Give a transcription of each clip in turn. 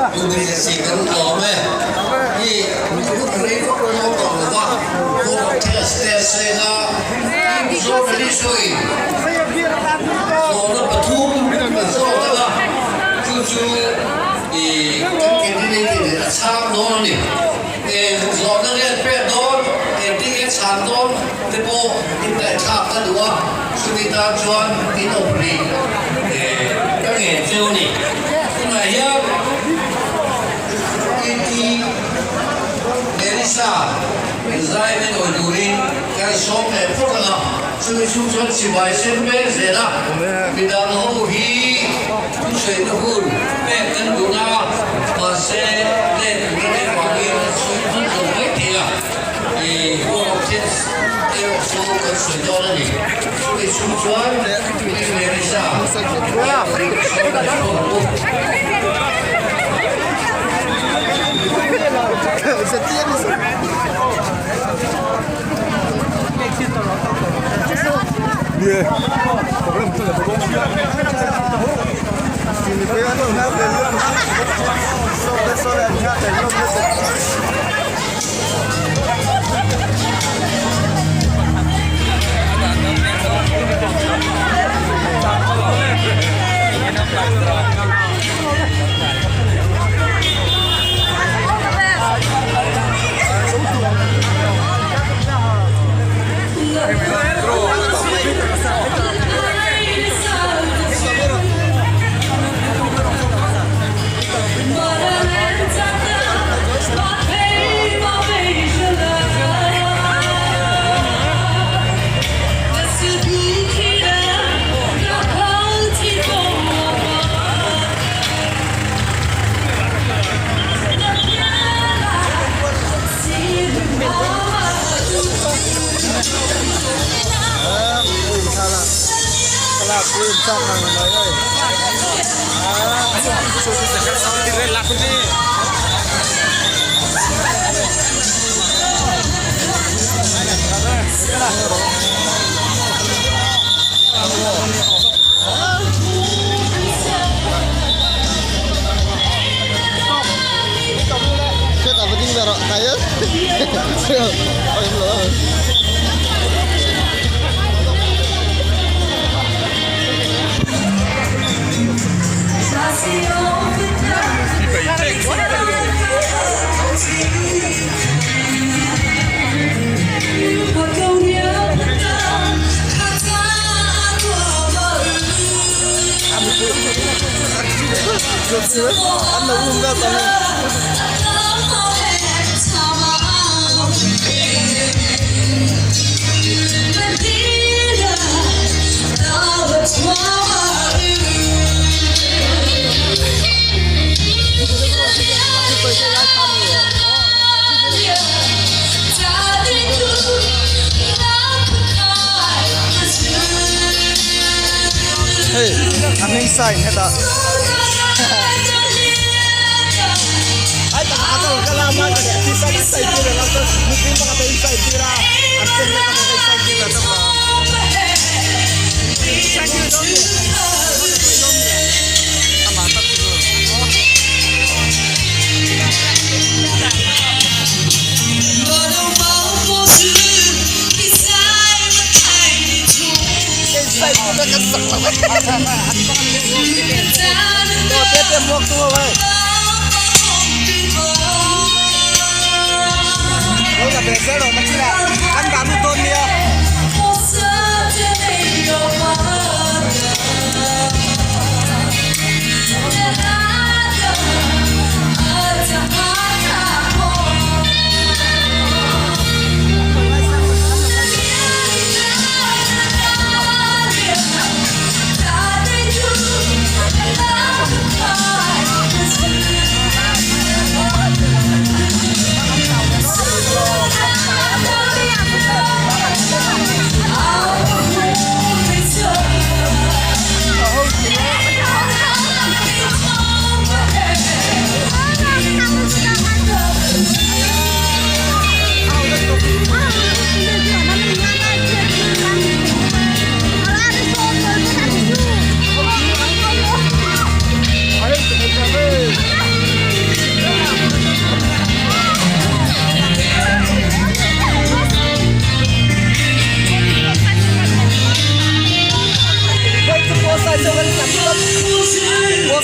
Pu kan lawm e. Hi hun rei vak lo tawh lo va, Board of Test te a sawi a, tin Journalist-in zawhna pathum an zawt ang a, chu chu kan candidate-in a chhang dawn a ni. Eng zawhna nge an pek dawn, engtin nge chhan dawn te pawh inngaihthlak ka duh a, chumi tan chuan in awm rih ka ngen cheu a ni. Tunah hian TT Melissa inzai min awi turin kan sawm leh phawt ang a, chumi chhung chuan chibai sen mek zel a, midang ho hi thusawitu hun pek kan duh a, mahse let tur a nih vangin an sawi hman lo mai thei a, ih huang thil erawh chu kan sawi dawn a ni. Chumi chhung chuan Pi Melissa sawi leh phawt ang u. Hei a hming sign hetah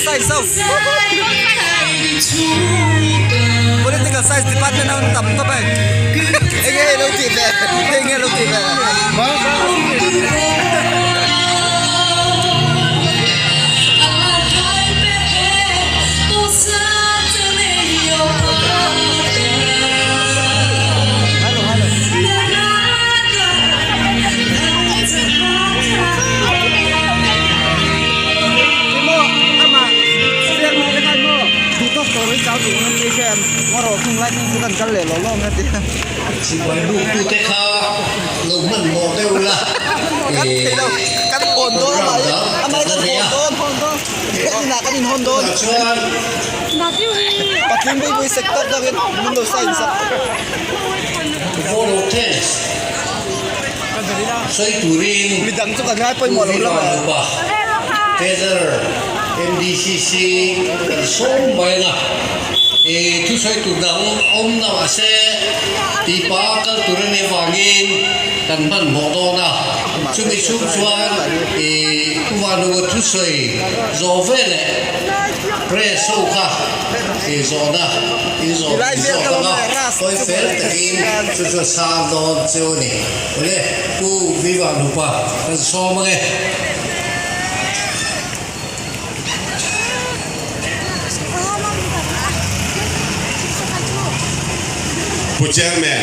Science ho Political Science Department ho an tam tawp e enge hei lo tih ve hei enge lo tih ve. Sipai luktute kha lo hmanhmawh deuh la, program dang kan la nei a. Tunah chuan. Vote of thanks sawi turin Pu Vivanupa Treasurer MDCC kan sawm mai ang a, ih thusawi tur dang awm na mahse tipa kal tur a nih avangin kan hmanhmawh dawn a, chumi chhung chuan ih Pu Vanupa thusawi zawh veleh press ho kha ih zawhna in zawh in zawt ang a, hawi fel takin chu chu a chhang dawn chu a ni. Awle Pu Vivanupa kan sawm ang e. Pu Chairman,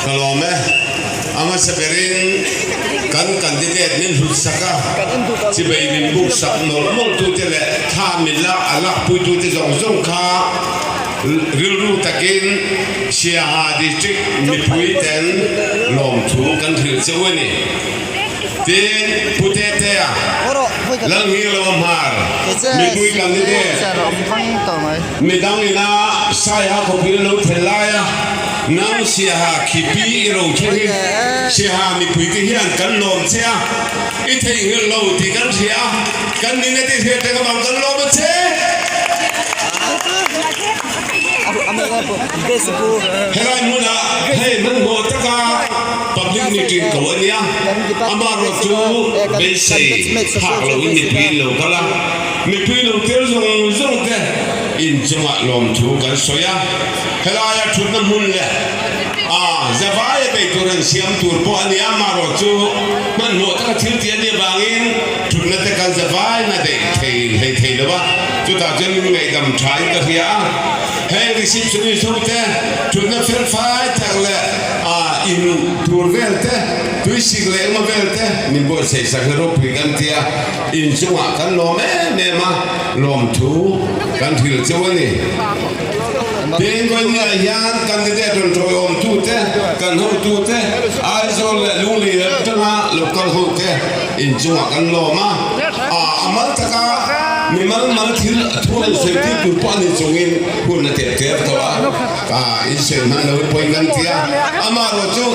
ka lawm e. A hmasa berin kan candidate min hlut sak a, chibei min buk sak nawlh mawlh tute leh thla min lak a lakpui tute zawng zawng kha rilru takin Siaha District mipui ten lawmthu kan hrilh cheu a ni. Tin, Pu Tetea, Lalnghirlo Hmar, mipui candidate, midang ina Saiha khawpui lo thlen laia nang Siaha khipi i ro che hi Siaha mipuite hian kan lawm che a, i theihnghilh lo tih kan hria a, kan nihna tih hriat reng avang kan lawm a che. Helai hmunah hei hmanhmawh taka public meeting ko a nia, amaherawh chu beisei phak loin mipui in lo kal a, mipui lo tel zawng zawng te inchungah lawmthu kan sawi a, helaia thutna hmun leh a zavaia bei tur an siam tur pawh a nia, amaherawh chu hmanhmawh taka thil tih a nih avangin thutna te kan zavaina daih thei hlei thei lo a. Chutah chuan min ngaihdam tha in ka hria a, heng receptionist ho te thutna fel fai tak leh in tur vel te, tuisik leh engmaw vel te min buatsaih sak hi ropui kan ti a, inchungah kan lawm em em a, lawmthu kan hrilh cheu a ni. Tin, Vawinia hian candidate rawn tawiawm tute, kan hotute, Aizawl leh Lunglei atanga local hote inchungah kan lawm a. A mal taka mi mal mal thil thu an sawi tir tur pawh a ni chungin hun a tep tep tawh a, in sawi hman lo pawhin kan ti a. Amaherawh chu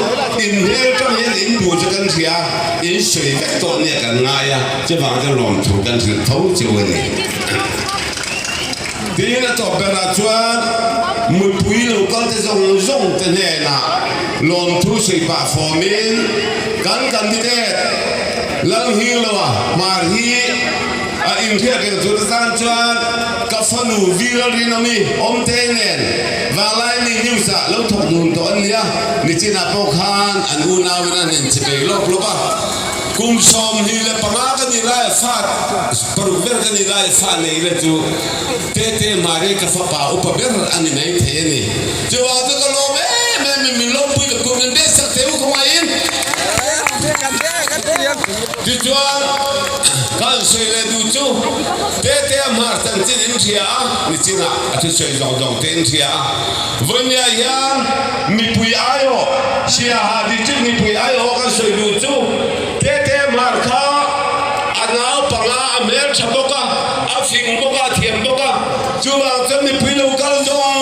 inhmel tang hian in duh chu kan hria, in sawi vek tawh nia kan ngai a, chuvang chuan lawmthu kan hrilh tho cheu a ni. Tin a tawp berah chuan mipui lo kal te zawng zawng te hnenah lawmthu sawi pah fawmin kan candidate Lalhingloa Hmar hi a inhriat reng tur atan chuan ka fanu Vilalrinawmi Awmtei nen Vanglaini News ah lo thawk dun tawh an nia, nichinah pawh khan an unauin an inchipei lawk lawk a. Kum 25 ka nih lai fa paruk ber ka nih lai fa nei le chu Tete Mari ka fapa upa ber a ni mai thei a ni. Chuvang chu ka lawm em em in min lawmpui ka kum in biak sak thei u khawngaih in. Tichuan ka han sawi leh duh chu Tete a hmar chanchin in hria a, nichinah a thusawi zawng zawng te in hria a. Vawinia hian mipui aiawh, Siaha District mipui aiawh kan sawi duh chu Tete Hmar kha a naupanga a hmeltha bawk a, a fing bawk a, a thiam bawk a, chuvang chuan mipui lo kal zawng.